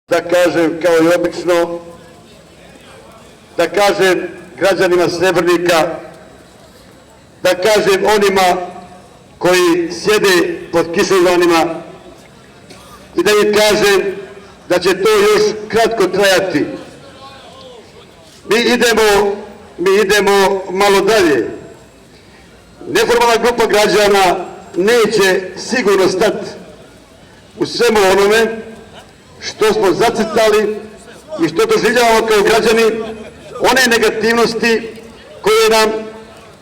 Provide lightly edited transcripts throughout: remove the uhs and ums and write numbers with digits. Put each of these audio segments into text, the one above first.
Da kažem kao i obično, da kažem građanima Srebrnika, da kažem onima koji sjede pod kišobraninama i da im kažem da će to još kratko trajati. Mi idemo malo dalje. Neformalna grupa građana neće sigurno stati u svemu onome što smo zacrtali i što doživljavamo kao građani, one negativnosti koje nam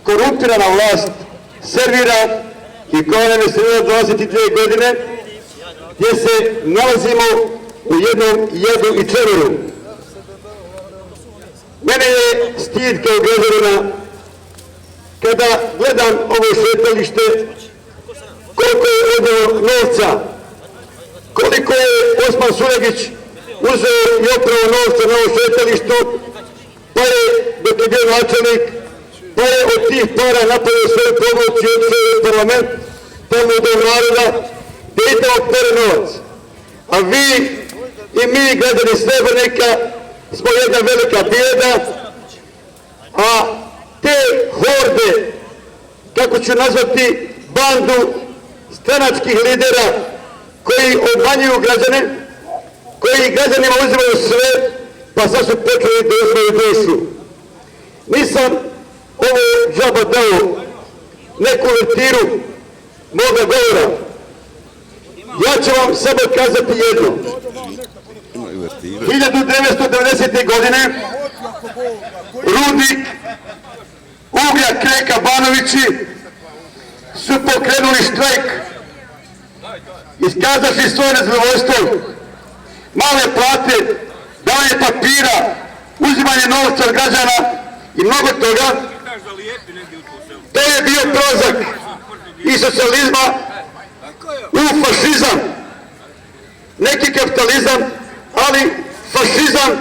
korumpirana vlast servira i koja nam je servira 22 godine, gdje se nalazimo u jednom jedu i čeveru. Mene je stid kao građanina kada gledam ovo šetalište, koliko je odneo novca, koliko je Osman Sulegić uzeo i opravo novca na ovo šetalištu, pa je, dok je bio načelnik, pa je od tih para napravio svoju promociju u parlament, ponudu naroda, gdje je tamo pere novac. A vi i mi, građani Srebrnika, smo jedna velika bijeda, a te horde, kako ću nazvati bandu stranačkih lidera, koji obmanjuju građane, koji građanima uzimaju sve, pa sad su počeli da uzimaju dušu. Nisam ovo džaba dao neku vertiru moga govora. Ja ću vam samo kazati jedno. 1990. godine rudnik uglja Kreka Banovići su pokrenuli štrajk, iskazaši svoje nezadovoljstvo, male plate, davanje papira, uzimanje novca od građana i mnogo toga. To je bio prolazak iz socijalizma u fašizam, neki kapitalizam, ali fašizam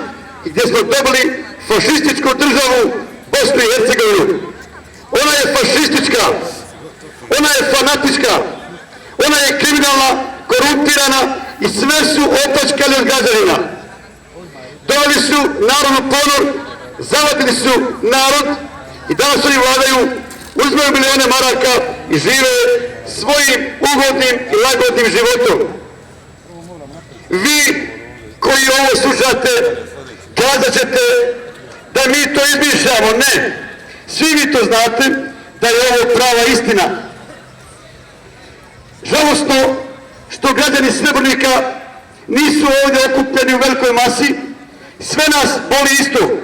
gdje smo dobili fašističku državu Bosnu i Hercegovinu. Ona je fašistička, ona je fanatička, ona je kriminalna, korumpirana i sve su opljačkali od građanina. Doveli su narodnu ponor, zavadili su narod i danas oni vladaju, uzmaju milijone maraka i žive svojim ugodnim i lagodnim životom. Vi koji ovo slušate, kazat ćete da mi to izmišljamo. Ne, svi vi to znate da je ovo prava istina. Žalostno što građani Srebrnika nisu ovdje okupljeni u velikoj masi, sve nas boli isto.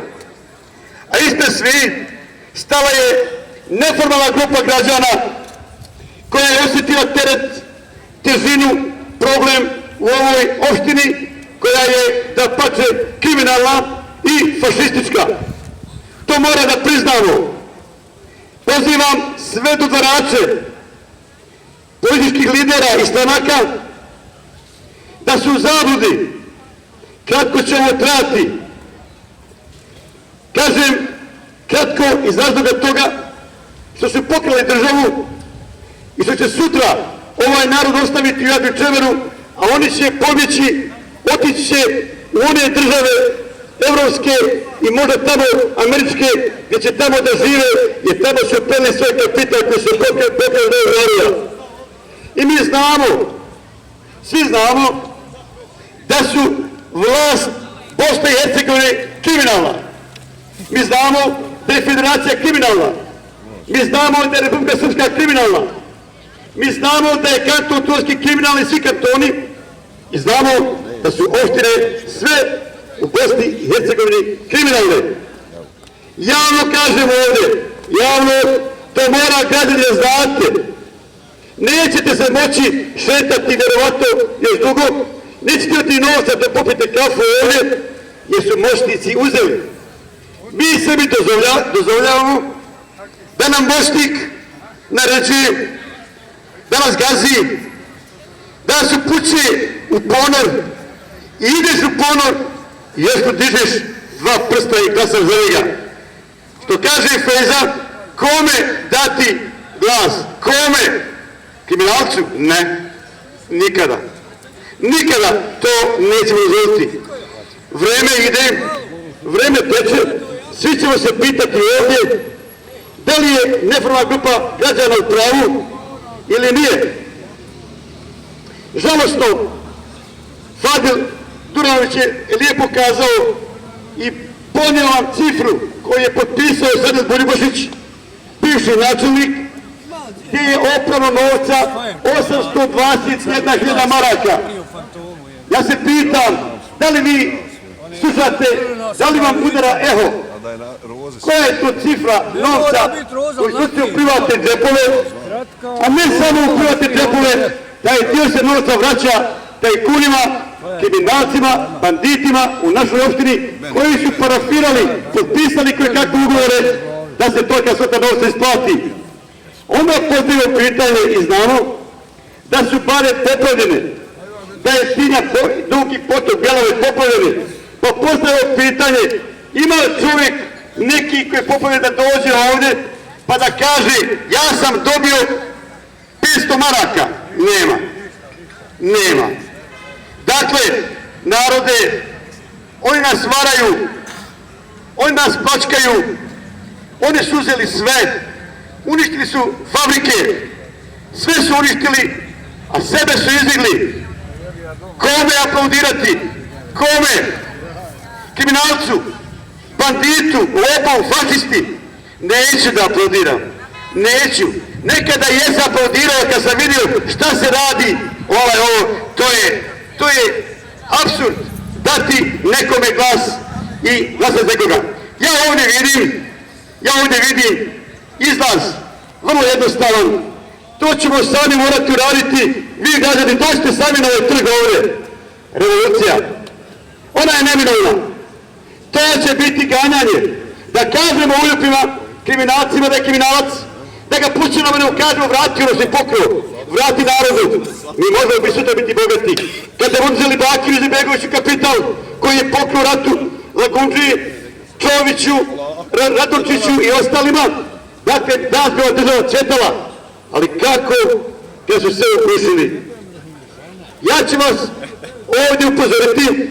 A ispred svi stala je neformalna grupa građana koja je osjetila teret, težinu, problem u ovoj opštini koja je dapače kriminalna i fašistička. To mora da priznamo. Pozivam sve dodvarače političkih lidera i stranaka da su u zabludi kratko će ovo trajati. Kažem kratko iz razloga toga što su pokrali državu i što će sutra ovaj narod ostaviti u jadu i čeveru, a oni će pobjeći, otići će u one države evropske i možda tamo američke, gdje će tamo da žive, jer tamo su preli svoj kapital koji se pokrali do Evropa. I mi znamo, svi znamo, da su vlast Bosne i Hercegovine kriminalna. Mi znamo da je federacija kriminalna. Mi znamo da je Republika Srpska kriminalna. Mi znamo da je kanton Turski kriminalni, svi kantoni. I znamo da su opštine sve u Bosni i Hercegovini kriminalne. Javno kažem ovdje, javno, to mora građani da znate. Nećete se moći šetati vjerovatno još dugo, nećete imati novca da popijete kafu ovdje, jer su moćnici uzeli. Mi sebi dozvoljavamo da nam moćnik naređuje, da nas gazi, da nas upućuje u ponor i ideš u ponor i još tu dižeš dva prsta i glasaš za njega. Što kaže Fejza, kome dati glas? Kome? Kriminalcu? Ne, nikada. Nikada to nećemo dozvoliti. Vreme ide, vreme teče, svi ćemo se pitati ovdje da li je neformalna grupa građana u pravu ili nije. Žalostno, Fadil Duranović je lijepo kazao i ponio vam cifru koju je potpisao Srđan Buribošić, bivši načelnik, gdje je oprano novca 821.000 maraka. Ja se pitam, da li vi slušate, da li vam udara eho? Koja je to cifra novca koji slučaju u privatne džepove, a ne samo u privatne džepove, taj dio se novca vraća tajkunima, kriminalcima, banditima u našoj opštini koji su parafirali, potpisali koje kakve ugovore da se tolika svota novca isplati. Onda postavimo pitanje i znamo da su bare popravljene, da je Sinja Dugi potok Bjelove popravljene. Pa postavimo pitanje, ima čovjek neki koji je popravljen da dođe ovdje pa da kaže ja sam dobio 500 maraka? Nema. Nema. Dakle, narode, oni nas varaju, oni nas plačkaju, oni su uzeli sve, uništili su fabrike, sve su uništili, a sebe su izdigli. Kome aplaudirati? Kome? Kriminalcu, banditu, lopovu, fašisti? Neću da aplaudiram. Neću. Nekada jesam aplaudirao kad sam vidio šta se radi, to je apsurd dati nekome glas i glasati nekoga. Ja ovdje vidim izlaz, vrlo jednostavan. To ćemo sami morati uraditi. Vi građani, dođite sami na ovaj trg ovdje. Revolucija. Ona je neminovna. To će biti ganjanje. Da kažemo uljupima, kriminalcima da je kriminalac, da ga pućemo ne ukažemo, vrati ono se pokrio, vrati narodu. Mi možemo bi sutra biti bogati. Kada je uzeli Bakiru Izetbegoviću kapital koji je pokrio ratu Lagundži, Čoviću, Radončiću i ostalima, dakle, danas bi ova država cvjetala. Ali kako kad su sve ukusili? Ja ću vas ovdje upozoriti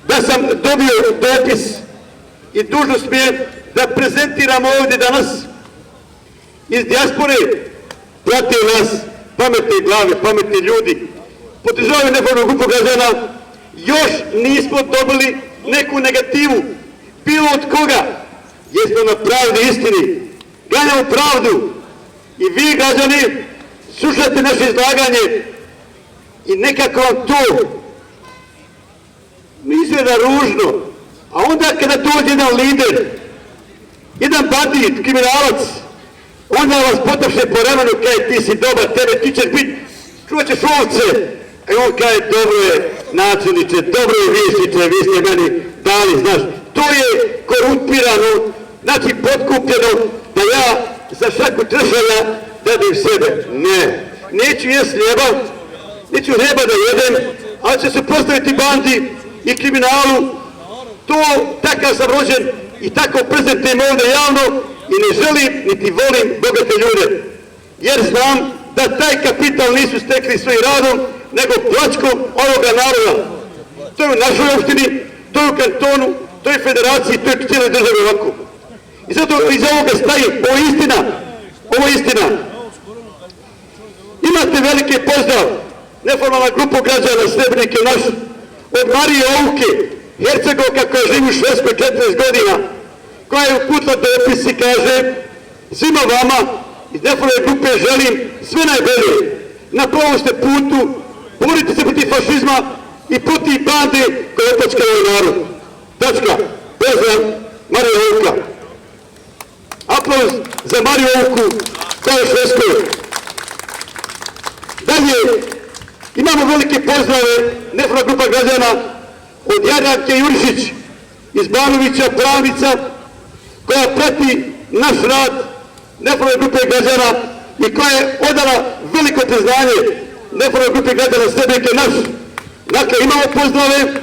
da sam dobio dopis i dužnost mi je da prezentiram ovdje danas iz dijaspore. Prate nas pametne glave, pametni ljudi. Podržavaju neformalnu grupu građana. Još nismo dobili neku negativu. Bilo od koga? Jesmo na pravdi istini. Ganjamo pravdu. I vi, građani, slušajte naše izlaganje i nekako vam to izgleda ružno. A onda kada dođe jedan lider, jedan bandit, kriminalac, onda vas potapše po ramenu, kaže ti si dobar, ti ćeš biti, čuvat ćeš ovce. I on kaže, dobro je načelniče, dobro je vijećniče, vi ste meni dali, znaš. To je korumpirano, znači potkupljeno, da ja za šaku tršanja dadim sebe. Ne, neću jest hljeba, neću hljeba da jedem, ali će se postaviti bandi i kriminalu. To, takav sam rođen i tako prezentujem ovdje javno i ne želim niti volim bogate ljude. Jer znam da taj kapital nisu stekli svojim radom, nego plačkom ovoga naroda. To je u našoj opštini, to je u kantonu, to je federaciji, to je u cijeloj državi ovako. I zato iza ovoga staje, ovo je istina. Imate veliki pozdrav, neformalna grupa građana Srebrnike naš, od Marije Ouke, Hercegovka koja živi u Švedskoj 40 godina, koja je uputila dopis i kaže svima vama iz neformalne grupe želim sve najbolje. Na pravom ste putu, borite se protiv fašizma i protiv bande koja opljačka ovaj narod. Tačka. Pozdrav, Marija Ouka. Aplauz za Mariju Ouku koja je u Švedskoj. Dalje, imamo velike pozdrave neformalna grupa građana od Jadranke Jurišić iz Banovića, pravnica, koja prati naš rad neformalne grupe građana i koja je odala veliko priznanje neformalne grupe građana Srebrnike naš. Dakle, imamo pozdrave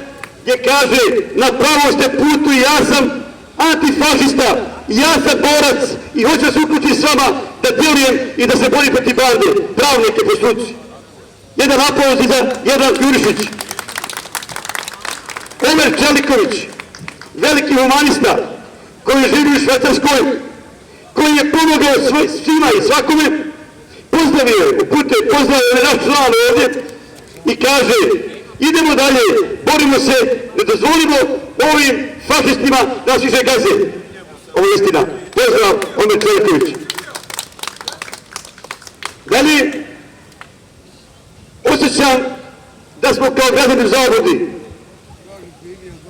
gdje kaže na pravom ste putu i ja sam antifašista, ja sam borac i hoću se uključiti s vama da djelujem i da se borim protiv bande, pravnike po struci. jedan aplauz za Jedan Jurišić. Omer Čeliković, veliki humanista, koji živi u Švajcarskoj, koji je pomogao svima i svakome, pozdravio je, uputio je pozdravio je naš član ovdje i kaže, idemo dalje, borimo se, ne dozvolimo ovim fašistima da nas više gaze. Ovo je istina. Pozdrav, Omer Čeliković. Dalje, osjećam da smo kao građani u zabludi,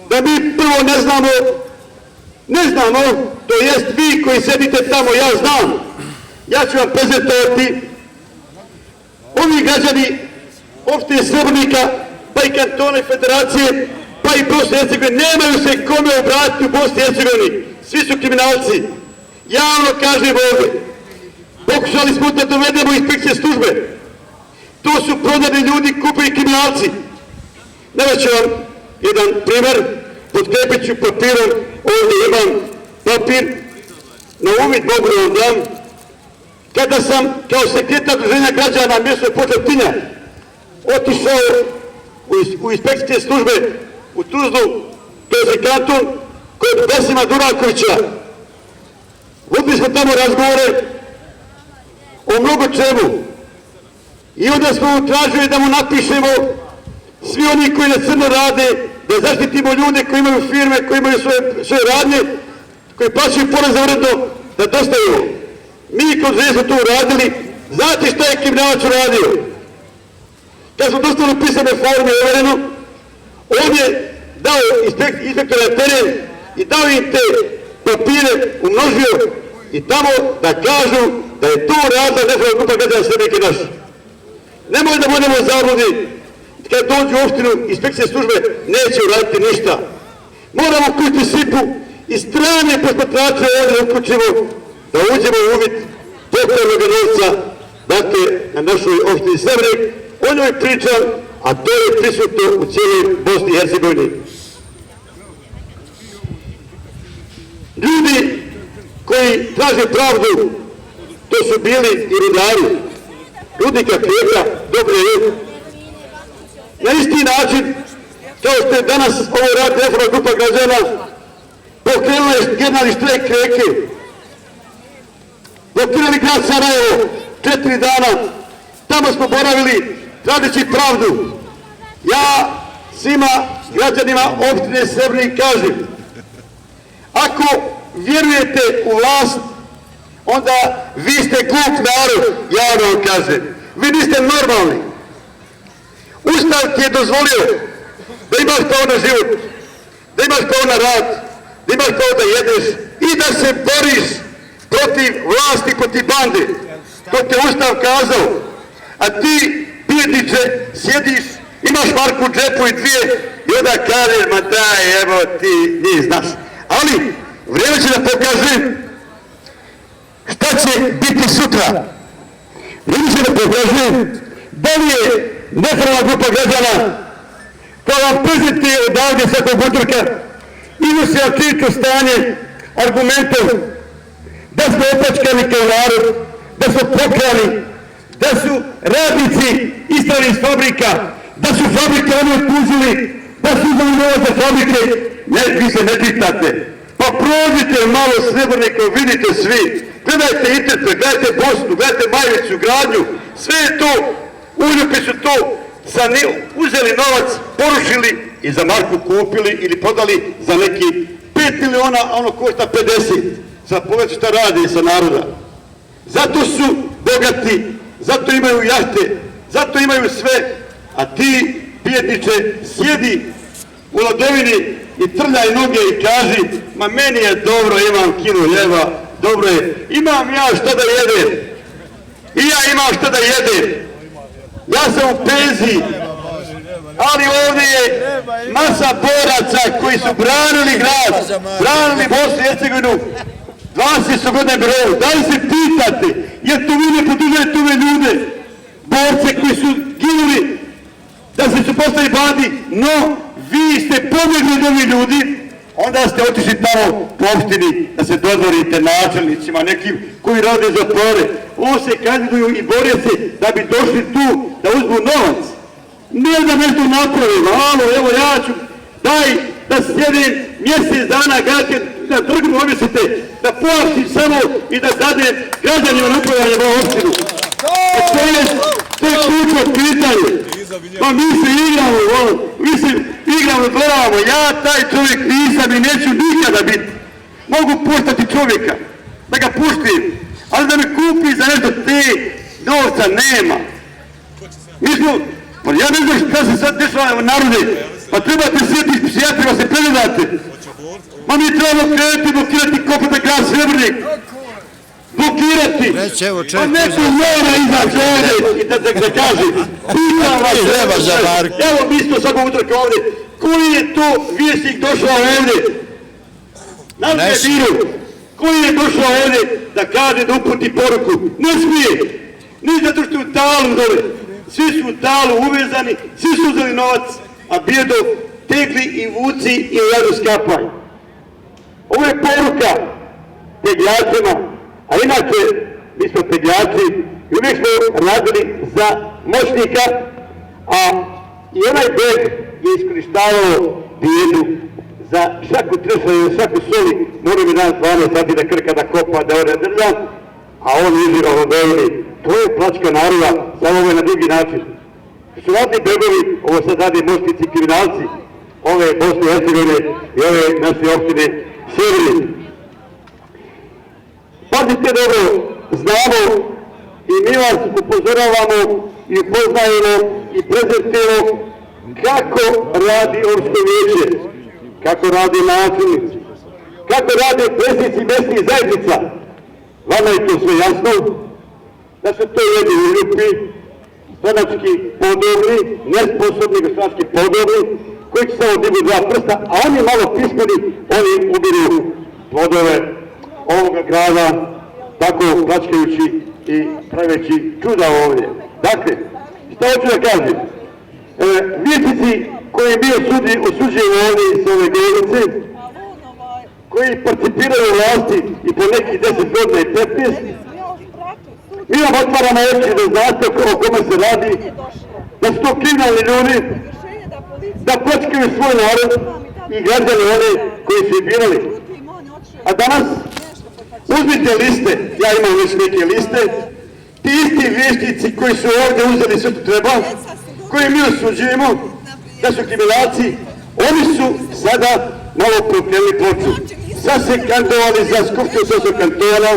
da mi prvo ne znamo, to jest vi koji sedite tamo, ja znam, ja ću vam prezentovati, ovi građani opštine Srebrenika, pa i kantona i federacije, pa i Bosne i Hercegovine, nemaju se kome obratiti u Bosni i Hercegovini, svi su kriminalci. Javno kažem ovdje, pokušali smo da dovedemo inspekcije službe, to su prodani ljudi, kupili kriminalci. Navešću vam jedan primer, podkrepit ću papirom, ovdje imam papir, na uvid mogu da vam dam. Kada sam kao sekretar Udruženja građana mjesto Potretinja otišao u inspekcijske službe u Tuzlu, to je kanton, kod Besima Durakovića, vodili smo tamo razgovore o mnogo čemu i onda smo tražili da mu napišemo svi oni koji na crno rade, da zaštitimo ljude koji imaju firme, koji imaju svoje radnje, koji plaćaju porez uredno, da dostavimo. Mi kod žene smo to uradili, znate šta je kriminalac uradio? Kad smo dostavili pisane forme overeno, on je dao inspektora na teren i dao im te papire, umnožio i tamo da kažu da je to radila neformalna grupa građana Srebrenika naša. Nemoj da budemo zabludi, kad dođu u opštinu inspekcije službe neće uraditi ništa. Moramo uključiti SIP-u i strane posmatrače ovdje uključimo da uđemo u uvid pokojnog novca, dakle, na našoj opštini Srebrenik. O njoj pričam, a to je prisutno u cijeloj Bosni i Hercegovini. Ljudi koji traže pravdu, to su bili i rudari, Rudnika Krijeka, Dobre je. Na isti način, kao što je danas ovo radi neformalna grupa građana, pokrenula je generalni štrajk Rijeke. Blokirali grad Sarajevo 4 dana, tamo smo boravili tražeći pravdu. Ja svima građanima opštine Srebrenik kažem, ako vjerujete u vlast, onda vi ste glup narod, ja vam kažem. Vi niste normalni. Ustav ti je dozvolio da imaš pravo na život, da imaš pravo na rad, da imaš pravo da jedeš i da se boriš protiv vlasti, protiv bande. To ti je Ustav kazao. A ti, bijedniče, sjediš, imaš marku u džepu i dvije i onda kažeš, ma daj, evo ti, nije znaš. Ali, vrijeme će da pokaže šta će biti sutra. Vrijeme će da pokaže da li je neformalna grupa građana koja vam prezentuje odavde svakog utorka iznosi činjenično stanje argumentom da smo opljačkani kao narod, da smo pokrali, da su radnici istrani iz fabrika, da su fabrike oni otpustili, da su uzeli novac za fabrike. Ne, vi se ne pitate. Pa prođite malo Srebrenikom, vidite svi. Gledajte internet, gledajte Bosnu, gledajte Majevicu, Gradnju, sve je to, uljupi su to, uzeli novac, porušili i za marku kupili ili prodali za neki 5 miliona, a ono košta 50. Sad pogledajte šta radi sa naroda. Zato su bogati, zato imaju jahte, zato imaju sve, a ti, bijedniče, sjedi u ladovini i trljaj noge i kaži, ma meni je dobro, imam kilo ljeva, dobro je, imam ja šta da jedem, i ja imam šta da jedem, ja sam u penziji, ali ovdje je masa boraca koji su branili grad, branili Bosnu i Hercegovinu, 20 godine broju. Da li se pitate, jer to vi ne podržajete ove ljude, borce koji su ginuli da se suprotstavili bandi, no vi ste pobjegli od ovih ljudi Onda ste otišli tamo po opštini da se dodvorite načelnicima nekim koji rade za pare. On se kandiduju i bore se da bi došli tu da uzmu novac. Ne da nešto napravim, alo, evo ja ću, daj da sjedim mjesec dana gledajte na trgu, omislite, da plaćim samo i da dadem građanima na upravljanje ovu opštinu. To je ključno pitanje. Pa mi se igramo, gledamo, ja taj čovjek nisam i neću nikada biti. Mogu puštati čovjeka, da ga puštim, ali da me kupi za nešto te novca nema. Mi smo, pa ja ne znam šta se sad dešava narode, pa trebate sjetiti psijatrima se pregledate. Ma mi trebamo krenuti blokirati kompletan grad Srebrnik. Blokirati. Pa neko mora izaći ovdje i da kaže. Pitam vas, evo mi smo svakog utorka ovdje. Koji je to vjesnik došao ovdje? Nam je biru. Koji je došao ovdje da kaže da uputi poruku? Ne smije. Ni zato što je u talu dole. Svi su u talu uvezani, svi su uzeli novac, a bijedo tegli i vuci i radu skapaj. Ovo je poruka tegljačima, a inače mi smo tegljači i uvijek smo radili za moćnika, a i onaj beg je iskorištavao bijedu za šaku tresa i šaku soli, mora mi dan 12 sati da krka, da kopa, da ore drža, a on izirao od ovdje. To je plačka naroda, samo ovo je na drugi način. Su radni begovi, ovo sad radi moćnici kriminalci, ove Bosne i Hercegovine i ove naše opštine Sjeverni. Pazite dobro, znamo i mi vas upozoravamo i upoznajemo i prezentiramo kako radi opštine vijeće, kako radi načelnici, kako rade predsjednici mjesnih zajednica. Vama je to sve jasno, da su to jedini ljupi, stranački podobni, nesposobni stranački podobni, koji će samo dignu dva prsta, a oni malo pismeni, oni ubiru plodove ovoga grada, tako plačkajući i praveći čuda ovdje. Dakle, šta hoću da kažem? Vijećnici koji mi osuđujemo ovdje s ove govornice, koji participiraju u vlasti i po nekih 10 godina i 15, mi vam otvaramo oči da znate o kome se radi, da su to kriminalni ljudi, da pljačkaju svoj narod i građane one koji su ih birali. A danas, uzmite liste, ja imam već neke liste, ti isti vijećnici koji su ovdje uzeli sve što treba, koji mi osuđujemo, da su kriminalci, oni su sada malo prokrenuli ploču. Sad se kandidovali za skupštinu Srpskog kantona,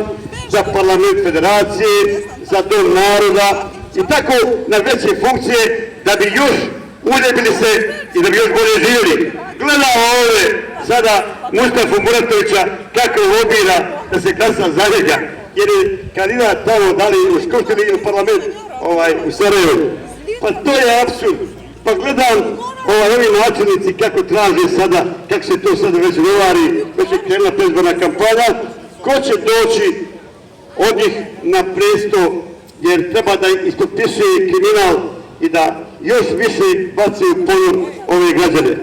za parlament federacije, za dom naroda i tako na veće funkcije da bi još uljebili se i da bi još bolje živjeli. Gledamo ovdje sada Mustafa Muratovića kako lobira da se glasa za njega, jer je kandidat tamo da li u skupštini ili u parlament u Sarajevu. Pa to je apsurd. Pa gledam ovi načelnici kako traže sada, kako se to sada već govori, već je krenula predizborna kampanja, ko će doći od njih na presto, jer treba da istopisuje kriminal i da još više baci u polju ove građane.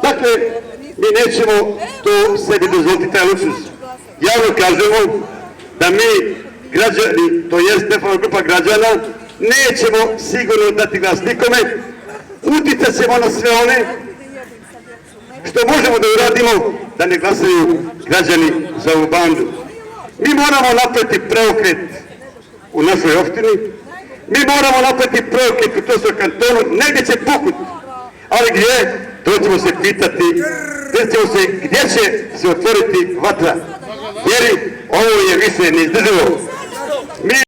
Dakle, mi nećemo to sebi dozvoliti taj luksuz. Javno kažemo da mi građani, to jest neformalna grupa građana, nećemo sigurno dati glas nikome, uticat ćemo na sve one što možemo da uradimo da ne glasaju građani za ovu bandu. Mi moramo napraviti preokret u našoj opštini, mi moramo napraviti preokret u Srpskom kantonu, negdje će pukut, ali gdje, to ćemo se pitati, gdje će se otvoriti vatra, jer ovo je više neizdrživo.